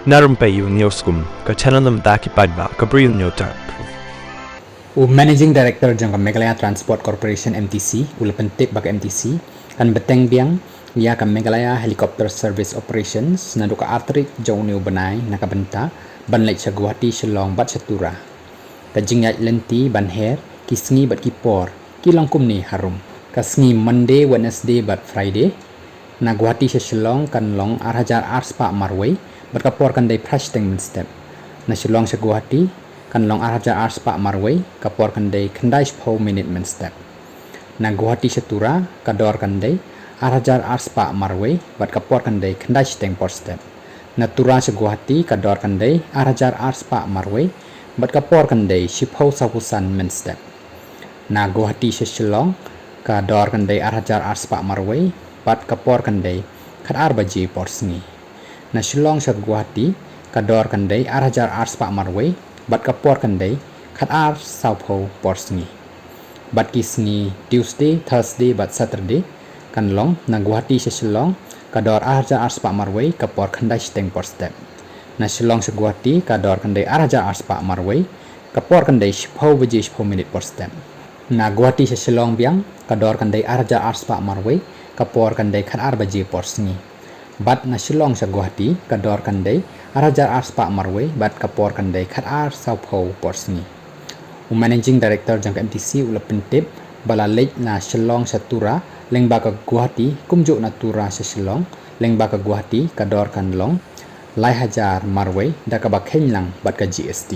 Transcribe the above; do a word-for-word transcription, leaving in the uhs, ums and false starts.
Na rympei ïa u News Kum, ka channel na bynta ki paidbah kaba ïohi ïa u tar. U Managing Director jong ka Meghalaya Transport Corporation M T C u la pyntip ba ka M T C kan bteng biang ïa ka Meghalaya Helicopter Service Operations naduh ka ar tarik jong une u bnai na ka bynta ban leit sha Guwahati, Shillong bad sha Tura. Ka jingïaid lynti ban her ki sngi bad ki por ki long kumne harum. Ka sngi Monday, Wednesday bad Friday, na Guwahati sha Shillong kan long ar hajar ar spah marwei bad ka por kan dei phra shiteng mynstep. Na Shillong sha Guwahati kan long ar hajar ar spah marwei, ka por kan dei khyndai shiphew minit mynstep. Na Guwahati sha Tura ka dor kan dei ar hajar ar spah marwei bad ka por kan dei khyndai shiteng por step. Na Tura sha Guwahati ka dor kan dei ar hajar ar spah marwei bad ka por kan dei shiphew sawphew san mynstep. Na Guwahati sha Shillong ka dor kan dei ar hajar ar spah marwei bad ka por kan dei khat ar baje por sngi. Na Shillong sha Guwahati ka dor kan dei ar hajar ar spah marwei bad ka por kan dei khat ar sawphew por sngi. Bad ki sngi Tuesday, Thursday bad Saturday kan long na Guwahati sha Shillong ka dor ar hajar ar spah marwei, ka por khyndai shiteng por step. Na Shillong sha Guwahati ka dor kan dei ar hajar ar spah marwei, ka por kan dei shiphew baje shiphew minit por step. Na Guwahati sha Shillong biang ka dor kan dei ar hajar ar spah marwei, ka por kan dei khat ar baje por sngi. Bad na Shillong sha Guwahati ka dor kan dei ar hajar ar spah marwei bad ka por kan dei khat ar sawphew por sngi. U Managing Director jong ka M T C u la pyntip ba la leit na Shillong sha Tura lyngba ka Guwahati kumjuh na Tura sha Shillong lyngba ka Guwahati ka dor kan long lai hajar marwei da kaba kheiñ lang bad ka G S T.